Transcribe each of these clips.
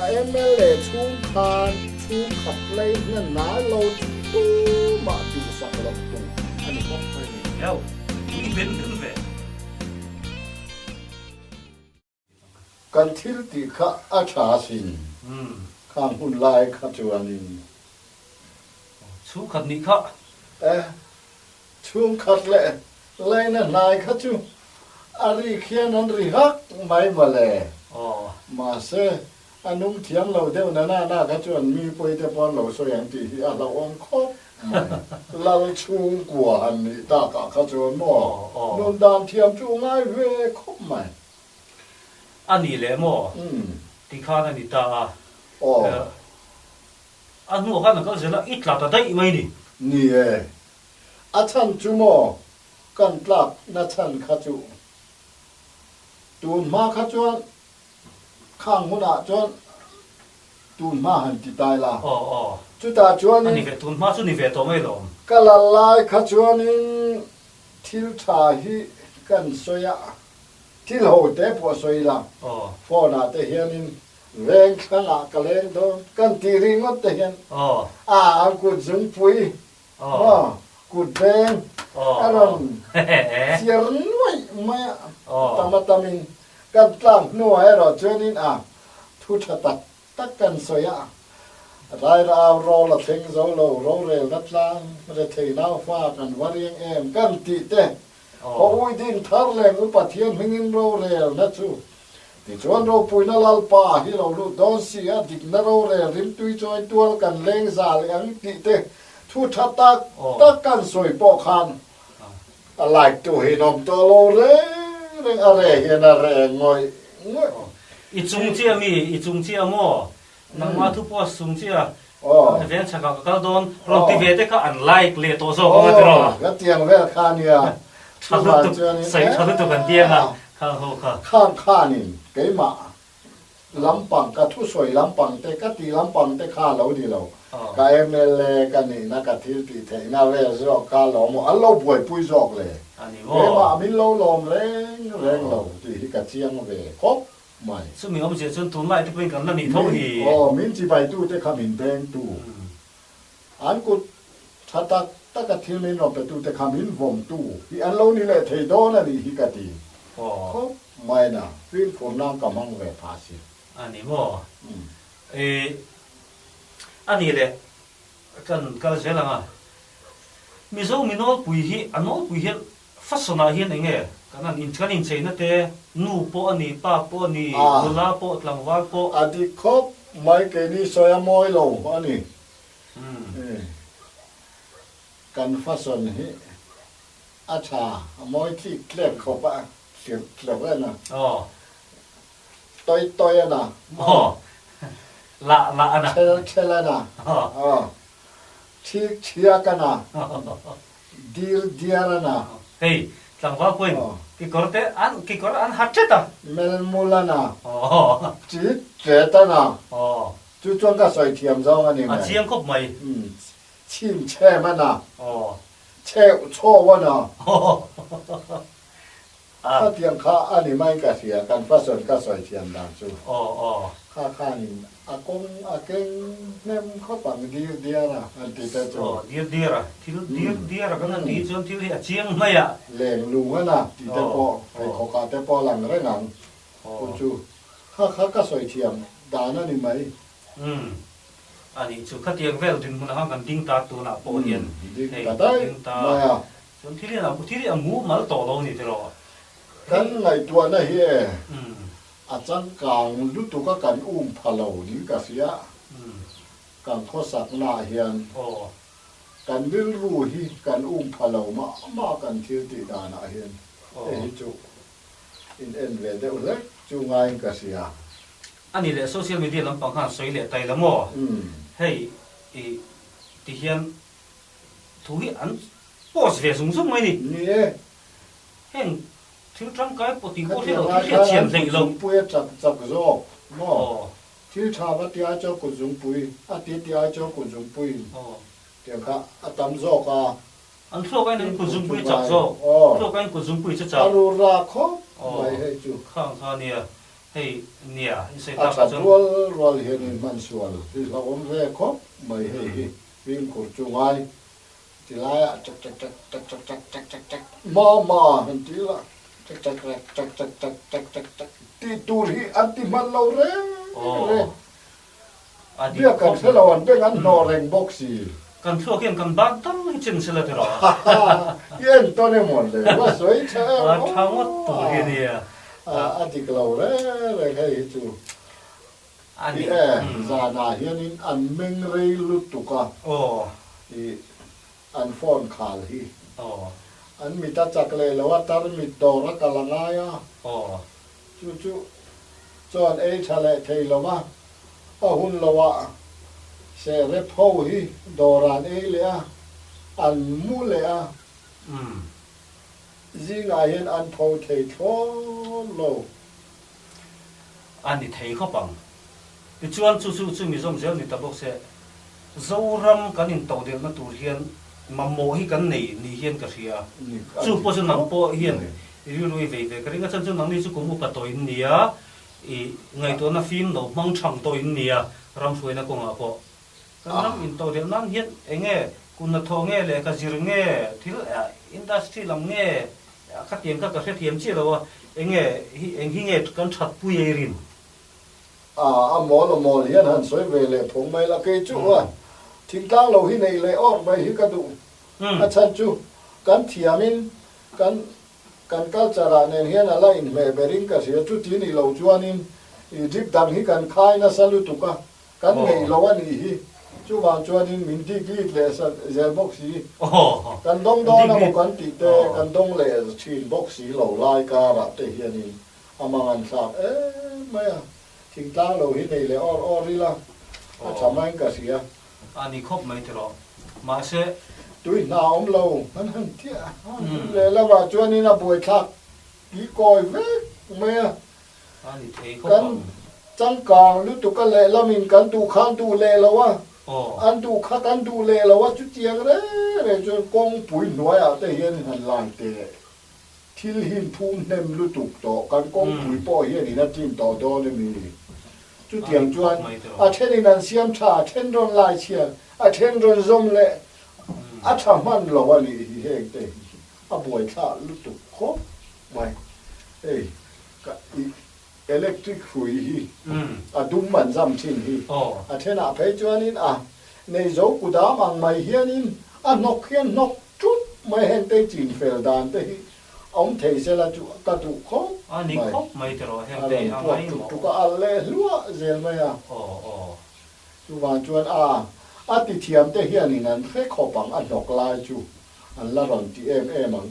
Ka mla chhung khan chhungkhat lei hna nai lo chu tumah duhsak loh tur a ni bawk a ni. Yo, i ben ben ve. Kan thil tih kha a tha asin, khang hun lai kha chuanin. Chhungkhat nih kha. E, chhungkhat leh laina hnai kha chu a rik hian an ri hak mai mawle. Mahse, a nung thiam lo deuh na na na kha chuan mi pawite pawh an lo sawi ang tih hi a hlauhawm khawp mai. Lal chhungkua han nih takah kha chuan maw nun dan thiam chu ngai ve khawp mai. A nih leh maw? Ti khan a ni ta a. A hnuah khan a kal zel a, i tla ta daih mai ni. Ni e. A chhan chu maw? Kan tlak na chhan kha chu. Tun hma kha chuan khang hunah chuan tun hma han ti tai la. Chutah chuanin. A ni ve, tun hma chu ni ve tawh mai lawm. Ka lal lai kha chuanin thil tha hi kan sawi a. Thil ho te pawh sawi la, phone ah te hianin veng thlangah ka leng dawn kan tih ringawt te hian a an kut zungpui maw kut veng a rawn chiar nuaih mai a, tam a tamin kan tlak hnuah erawh chuanin a thu tha tak tak kan sawi a, Rairau rawl a thleng zo lo, rorelna tlang rethei naufa kan va riang em kan tih te Hawi din thar leng u Pathian hmingin rorelna chu. Tichuan ropuina Lalpa hi lo lut dawn si a, dikna rorel rimtui chawi tual kan leng za leh ang tih te thu tha tak tak kan sawi pawh khan a like tu hi nawm tawh lo reng reng a re hian a re ngawih ngawih. I chung chiah mi, i chung chiah maw? Nangmah thu post chung chiah veng chhakah ka kal dawn rawn ti ve te kha an like leh tawh zawk ang a tiraw? Aw, ka tiang vel kha nia. Tha lutuk, sawi tha lutuk an tiang a, khang ho kha. Khang khanin keimah lampang, ka thusawi lampang te, ka tih lampang te kha lo ni lo. Ka mla ka nihna, ka thil tih theihna vel zawk kha lo maw, an lo buaipui zawk le. Keimah min lo lawm reng reng lo tih hi ka chiang ve khawp. mai. Chumi awmzia chuan tunlai te pawhin kan la nih tho hi. Aw, min chibaitute kha min bengtu, an kut tha tak taka thil min rawn petute kha min vawmtu hi an lo ni leh thei dawn a nih hi ka ti khawp mai na, fimkhur nan ka hmang ve phah si. A ni maw? E, a nih leh kan kal zel ang a, Mizo mi nawlpui hi a nawlpui hian Fashion ah hian enge kan han in kan incheina te nu pawh a ni, pa pawh a ni, nula pawh, tlangval pawh. A dik khawp mai keini sawi a mawi lo a ni. Kan fashion hi a tha a mawi tlik tlek khawp a tlirh tleuh en a. Tawi tawi a na. Lah lah a na. Chel chel a na. Thik thiak a na. Dir diar a na. Hei, tlangval pawhin kekawr te an kekawr an ha ṭet a. Melmul a na. Ṭit ṭet a na. Chu chuan ka sawi thiam zawng a ni mai. A chiang khawp mai. Chhim chhem a na. Chheuh chhaw a na. Khatiang kha a ni mai ka hria, kan fashion ka sawi thiam dan chu. Kha khanin a kawng a keng hnem khawp ang dir diar a han ti te chu. Aw, dir diar a, thil dir diar a kan han tih chuan thil hi a chiang mai a. Leng lung a na tih te pawh, pheikhawkah te pawh a lang reng ang chu chu. Kha kha ka sawi thiam dan a ni mai. Umm, a nih chu, khatiang vel dinhmun ang kan ding ta tunah pawh hian. Ding ta daih mai a. Chuan thil hi thil hi a mu mal tawh lo ni tiraw? Kan ngaihtuahna hi e, a changkang lutuk a kan um pha lo ning ka hria. Kan khawsaknaah hian kan rilru hi kan um pha lo mah mah kan thil tih danah hian hei hi chu in en ve deuh hlek chu ngaiin ka hria. A nih leh social media lampang khan sawi leh tai la maw? Hei i ti hian Thu hi an post ve zung zung mai ni. Ni e. Heng thil tangkai pawh tih pawh hriat loh, thil hriat chian hleih loh. Kut zungpui a chak chak zawk maw? Thil tha va ti ai chuan kut zungpui, a ti ti ai chuan kut zungpui tiang kha a tam zawk a. An thluak aiin an kut zungpui a chak zawk. Thluak aiin kut zungpui chu chak. A rura khawp mai hei chu. Khang kha nia. Hei nia in sawi A tak ah that chuan. Rual rual hian in hman sual hi hlauhawm ve khawp mai hei hi fimkhur chu ngai ti laiah chak chak chak chak chak chak chak chak chak ma ma han ti la chak chak chak chak chak chak chak chak chak tih tur hi an ti hman lo reng reng. A dik Biak kan khawp hre lo, an beng an hnawh reng bawk si. Kan thluak hian kan ban tal hi chin sela ti rawh. I en tawn em awn le, va sawi tha em aw. A tha ngawt tur hi nia. A dik lo reng reng hei hi chu. A nih e, zanah hianin an meng rei lutuk a. I an phone khal hi. An mit a chak leh lo a, tarmit dawr a kal a ngai a. Chu chu chuan ei tha leh thei lo va, a hun lo ah seh rep ho hi dawr an ei leh a, an mu leh a, zingah hian an tho thei thlawt lo. A ni thei khawp ang. Tichuan chu chu chu mi zawm zel ni ta bawk se, Zoram kan intodelhna tur hian mamawh hi kan nei ni hian ka hria. Chu pawh chu nang pawh hian i rilru i vei ve ka ring a, chuan chu nangni chu kum upa tawh in nia, i ngaihtuahna fim lo hmang thang tawh in nia ram hruaina kawngah pawh. Kan ram intodelh nan hian eng nge kun hnathawh nge lehkha zir nge thil industry lam nge khatiang kha ka hrethiam chiah lo a, eng nge hi eng hi nge kan thatpui ei rin? A, a mawl a mawl hian han sawi ve leh phawng mai la, kei chu a thingtlang lo hi neih leh awk mai hi ka duh. A chhan chu kan thiamin kan kan culture ah nen hian a la inhmeh berin ka hria, chuti nih loh chuanin i drip dang hi kan khai nasa lutuk a, kan ngeih lo a nih hi, chuvang chuanin min dik lit leh zel bawk si, kan dawng dawn emaw kan tih te kan dawng leh thin bawk si lo lai karah te hianin A mangan thlak em mai a, thingtlang lo hi nei leh awr awr ila a tha maiin ka hria. A ni khawp mai tiraw. Mahse. Tui hna awm lo han han chiah a, lehlamah chuanin a buaithlak ki kawi vek mai a. A ni thei khawp ang. Kan changkang lutuk a lehlamin kan duh khan duh leh lo a, an duh kha kan duh leh lo a, chutiang reng reng chuan kawngpui hnuaiah te hian han lai teh. Thil hi phum hnem lutuk tawh, kan kawngpui pawh hian in a tlin tawh dawn a mi? Chutiang chuan a thenin an siam tha, a then rawn lai chhiat, a then rawn zawm leh a tha hman lo a nih hi heng te hi a buaithlah lutuk khawp mai. Hei ka i electric hrui hi a dum an zam thin hi a thenah phei chuanin a nei zo kudam ang mai hianin a hnawk hian hnawk Chut mai heng te chin fel dan te hi awm thei sela chu ka duh khawp A ni mai. khawp mai tiraw heng A te rawn a puak ngai tuk maw? tuk a al leh hluah zel mai a. Aw aw. Chuvang chuan a a ti thiam te hianin an hre khawp ang a hnawk lai chu an la rawn ti em em ang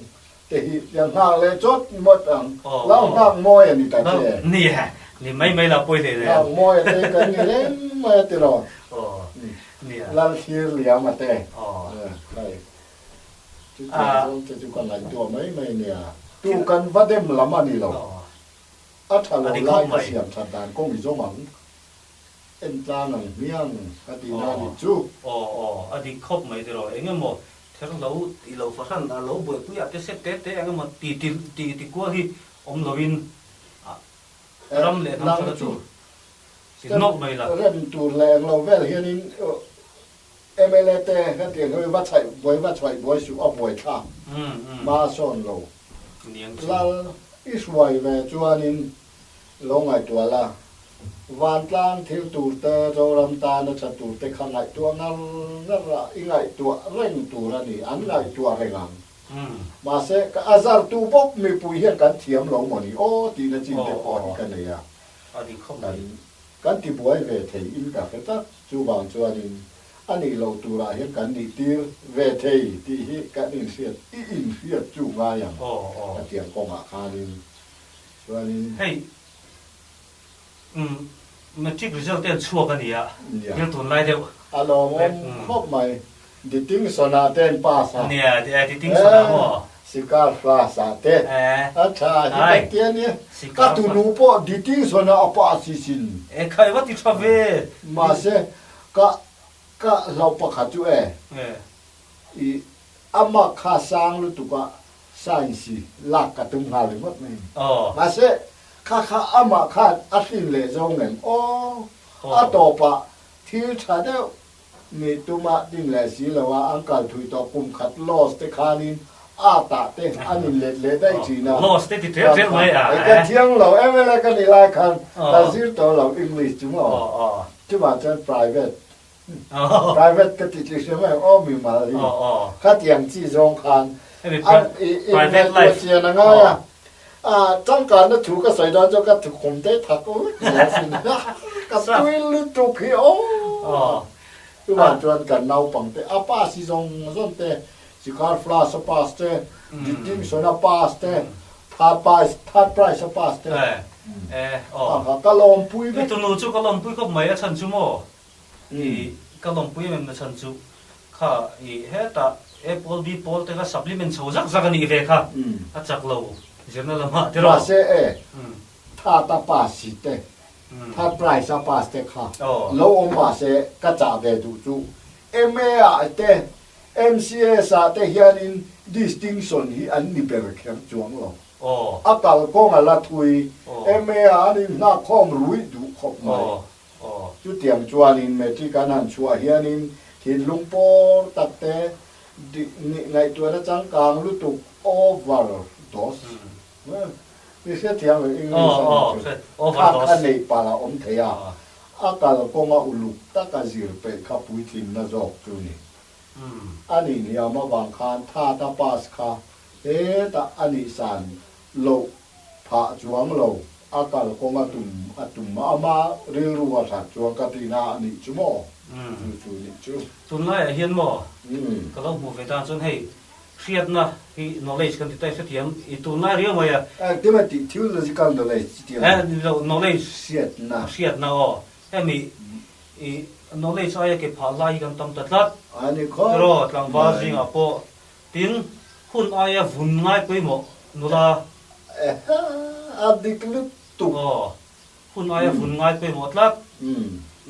te hi tiang nghak leh chawt ngawt ang. Aw Lo aw. nghak mawi a ni ta Lo che. ni e ni mai mai la pawi hle hle. Nghak mawi a te kan ni reng mai a tiraw. Aw. Nia. Lal thlir liam a te. Aw. Hei. Chutiang zawng te chu ka ngaihtuah mai mai nia. Tu kan va dem lam a ni lo. A tha lo lai ka siam that dan kawng i zawng ang. En tlang ang hmiang ka tih na nih chu. Aw aw a dik khawp mai tiraw. Eng emaw ther lo tih lo fahran a lo buaipui ah te set te te eng emaw ti ti ti ti kual hi awm lo in ram leh hnam thana tur. Step rem tur leh englo vel hianin mla te hetiang hi va chhaih buai va chhuaih buai suh a buai thlak hma sawn lo. Lal i hruai ve chuanin lo ngaihtuah la, vantlang thil tur te, Zoram tana tha tur te kha ngaihtuah ngar ngar a, i ngaihtuah reng tur a ni, an ngaihtuah reng ang. Mahse ka a zartu bawk mipui hian kan thiam lo maw ni aw tihna chin te pawh hi ka nei a. A dik khawp mai. Kan ti buai ve thei in ka hre tlat, chuvang chuanin a nih loh turah hian kan nih tir ve thei tih hi kan inhriat, i inhriat chu ngai ang ka tiang kawngah khanin chuanin. Hei umm matric result te an chhuak a nia, thil tunlai deuh. A lawmawm khawp mai. Distinction ah te an pass a. Nia, distinction ah maw? Sikar class ah te. A tha hi ka ti a nia. Ka tunu pawh distinction ah a pass hi sin. E khai va ti tha ve. Mahse ka ka hlauh pakhat chu e. I a mark kha sang lutuk a science lak ka tum nghal ringawt mai. Mahse. Kha kha amah khan a hlin leh zo ngem aw. A tawpah thil tha deuh nih tuma din leh si lo a, an kal thui tawh kum khat loss te khanin a tah te an in let leh daih thin a. Loss te ti ṭel ṭel mai a. Ka thiang lo MLA ka nih lai khan ka zir tawh lo English chu maw. Chuvang chuan private Private ka ti tih hria mai ang aw mimal hi. Khatiang chi zawng khan an inngaihtuah chian a ngai a. Changkanna thu ka sawi dawn chuan ka thukhum te thak vek mai asin. Ka tui lutuk hi aw. Chuvang chuan kan naupang te a pass hi zawng zawng te Sikar Flash a pass te, Distinction a pass te, Third prize Third prize a pass te. Ka lawmpui vek. I tunu chu ka lawmpui khawp mai a chhan chu maw? I ka lawmpui em em na chhan chu kha i hetah A pawl B pawl te kha supplement chho zak zak a nih ve kha a chak lo zirna lamah tiraw. Mahse e, third a pass si te, third prize a pass te kha lo awm mahse ka chah ve duh chu MA ah te MCS ah te hianin distinction hi an ni ber kher chuang lo. A kalkawng a la thui, MA ah an inhnakkhawm ruih duh khawp mai. Chutiang chuanin matric an han chhuah hianin thinlung pawr tak te ngaihtuahna changkang lutuk over dose i hrethiam lo English a nih chu kha kha neih palh a awm thei a, a kalkawnga uluk taka zir peih kha puitlinna zawk chu ni. A nih hniam avang khan thata pass kha hetah a nih san loh Phah chuang lo, a kal kawng a tum a tum a, ama rilru a hlat chuang ka tihna a nih chu maw? Chu chu nih chu. Tunlaiah hian maw ka lo hmuh ve tan chuan hei hriatna hi knowledge kan ti ta i hrethiam i tunlai riau mai a. Engtin a tih theological knowledge chi tih a ni lo knowledge hriatna. Hriatna aw hemi i knowledge aia ke phah lai hi kan tam ta tlat. A ni khawp. Tiraw tlangval zingah pawh Tin, hun aia vun ngai pawimawh nula. Eha, a dik lutuk. Aw, hun aia vun ngai pawimawh tlat.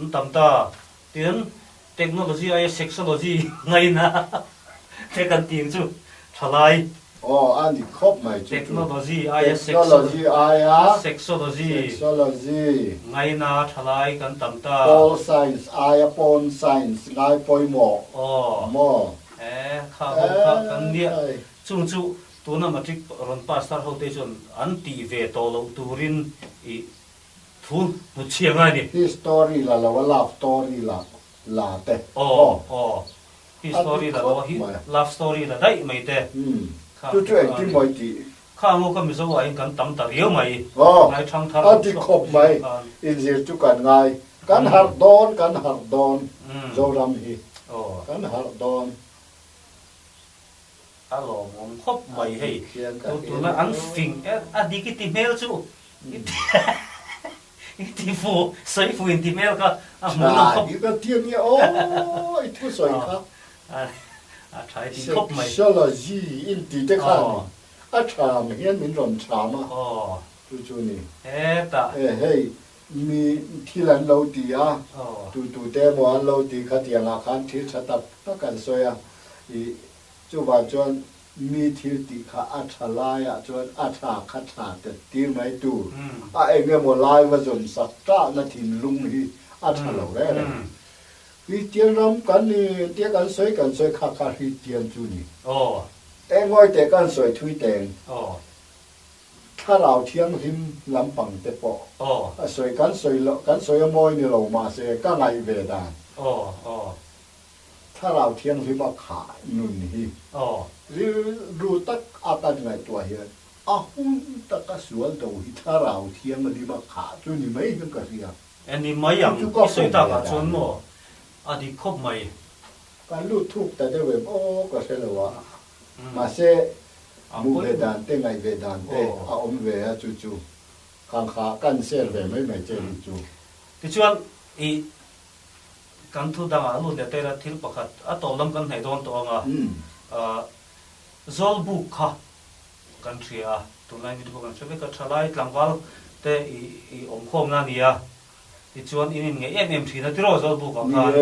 An tam ta. Tin, technology aia sexology ngaina te kan tih ang chu thalai. Aw, a ni khawp mai chu chu. Technology aia Technology aia sexology sexology ngaina thalai kan tam ta. Pol science aia pawn science ngai pawimawh. Aw. Maw? E, kha ho kha kan nia. Chung chu tuna matric rawn pass tar hote chuan an tih ve tawh loh turin i thu hnut chhia ngai ni. Hi story la lo a love story la la te. Aw aw hi story la lo a hi love story la daih mai te. Kha chu chu engtin maw i tih? Kha ango ka Mizo ah hian kan tam ta riau mai. Aw Ngai thang thar a ti khawp mai. Inzir chu kan ngai. Kan harh dawn, kan harh dawn Zoram hi. Kan harh dawn. A lawmawm khawp mai hei. Tuna an fing a dik i ti hmel chu i ti fu, sawi fu in ti hmel kha a hmuh nawm khawp. Tha hi ka ti ania aw i thu sawi kha. A tha i ti khawp mai. Sexology in ti te kha a ni. A tham hian min rawn tham a. Chu chu ni. Hetah. E hei Mi thil an lo ti a, tu tu te emaw an lo ti khatiang ah khan thil tha tak tak an sawi a, ih chuvang chuan mi thil tih kha a tha lai ah chuan a tha kha tha tet tir mai tur, a eng emaw lai va zawn sak tah na thinlung hi a tha lo reng reng. Kristian ram kan ni tia kan sawi kan sawi kha kha Kristian chu ni. Engawi teh kan sawi thui teng. Thlarau Thianghlim lampang te pawh a sawi kan sawi loh kan sawi a mawi ni lo mahse ka ngaih ve dan Thlarau Thianghlim a khah nun hi rilru tak a kan ngaihtuah hian a hun taka sual do hi Thlarau Thianghlim a khah chu ni mai hian ka hria. E ni mai ang i sawi tak ah chuan maw a dik khawp mai. Kan lut thuk ta deuh em aw ka hre lo a mahse Hmuh ve dan te, ngaih ve dan te a awm ve a, chu chu khang kha kan share ve mai mai che ni chu. Tichuan i kan thu dangah lut leh tela thil pakhat a tawp lam kan hnaih dawn tawh ang a, Zawlbuk kha kan hria a, tunlai mi te pawh kan hre vek a, thalai tlangval te i awmkhawmna a ni a, tichuan in inngeih em em thin a tiraw Zawlbuk ah khan.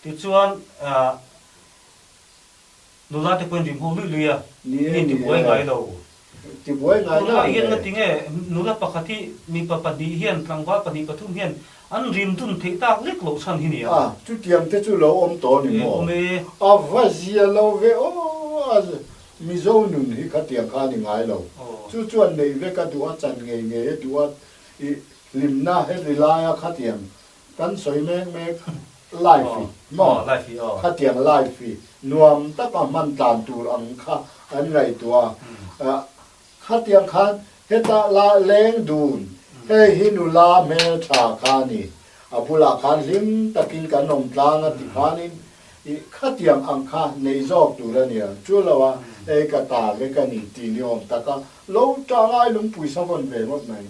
Tichuan Nula te pawhin rim ho luih luih a, Ni mi ti buai ngai lo. Tibuai ngai Tunlai hian ngati nge nula pakhat hi mipa pahnih hian tlangval pahnih pathum hian an rim dun theih tak lek loh chhan hi nia. A, chutiang te chu lo awm tawh ni maw? Awm e. A va zia lo ve aw, a Mizo nun hi khatiang kha a ni ngai lo. Chu chuan neih vek a duh a, chan ngei ngei a duh a, i hlimna heti laia khatiang Kan sawi mek mek life hi maw? Khatiang life hi nuam taka hman tlan tur ang kha an ngaihtuah a. Khatiang khan heta la leng dun, hei hi nula hmeltha kha a ni, a bulah khan hlim takin kan awm tlang a ti khanin i khatiang ang kha nei zawk tur a nia. Chu lo a, hei ka ta vek a ni tih ni awm taka lo tangai lungpui savawn ve ngawt mai.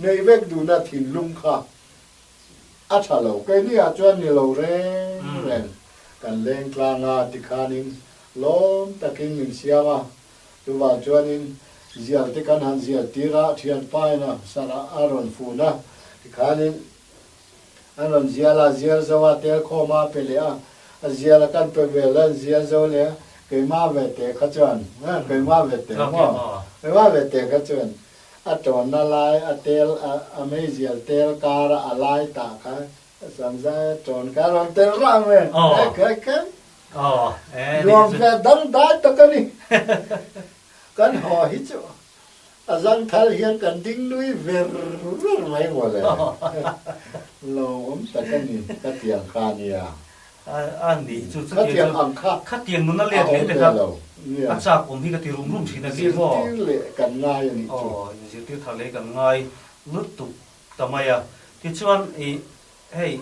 Neih vek duhna thinlung kha a tha lo. Keini ah chuan ni lo reng reng kan leng tlang a tikhanin lawm takin min siam a, chuvang chuanin zial te kan han zial tir a, thianpa in a sarah a rawn fun a, tikhanin an rawn zial a, zial zo a, tel khawm a pe leh a, a zial a kan pe vel a, an zial zo leh a, keimah ve teh kha chuan, keimah ve teh maw, keimah ve teh kha chuan A tawnna lai a tel a meizial tel kara a lai tah kha samzai a tawn kha a rawn tel rang ve kha kha nuam ve dangdai tak a ni. Kan haw hi chu a zangthal hian kan ding nui ver ver mai mawle. Lawmawm tak a ni khatiang kha nia. A ni chu chutiang ang kha khatiang nuna let leh te kha a chak awm hi ka ti rum rum thin a kei maw. Zirtir leh kan ngai a nih chu. Aw inzirtir thar leh kan ngai lutuk ta mai a. Tichuan i hei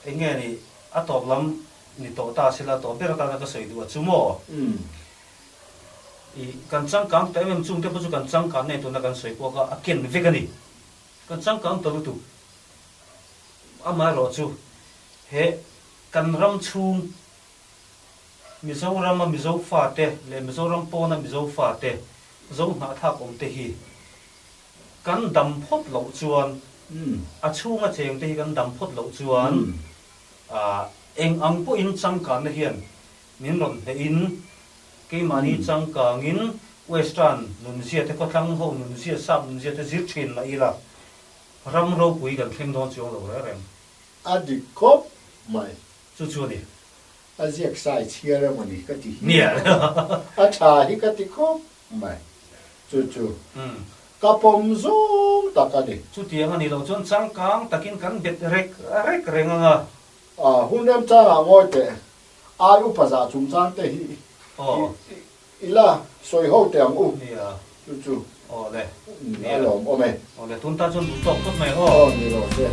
eng nge ni a tawp lam ni tawh ta sila tawp ber atana ka sawi duh a chu maw. I kan changkang ta em em chung te pawh chu kan changkan na in tuna kan sawi pawh kha a ken vek a ni. Kan changkang ta lutuk. Amaherawh chu he kan ram chhung Mizorama Mizo fate leh Mizoram pawna Mizo fate Zo hnahthlak awm te hi kan dam phawt loh chuan a chhunga cheng te hi kan dam phawt loh chuan eng ang pawhin changkanna hian min rawn hnehin keimahni changkangin Western nunzia te khawthlang ho nunzia sap nunzia te zir thin mah ila Ram ropui kan thleng dawn chuang lo reng reng. A dik khawp mai. Chu chu a ni. A ziak sai chhiar emaw ni ka ti hi. Nia. A tha hi ka ti khawp mai. Chu chu. Ka pawm zawng tak a ni. Chutiang a nih loh chuan changkang takin kan bet rek rek reng ang a. A hun remchangah ngawi teh. Ai upa zah chungchang te hi i la sawi ho teh ang u. Nia. Chu chu. Aw le. A lawm awm e. Aw le, tun tan chuan duh tawk phawt mai aw. Aw ni lo se.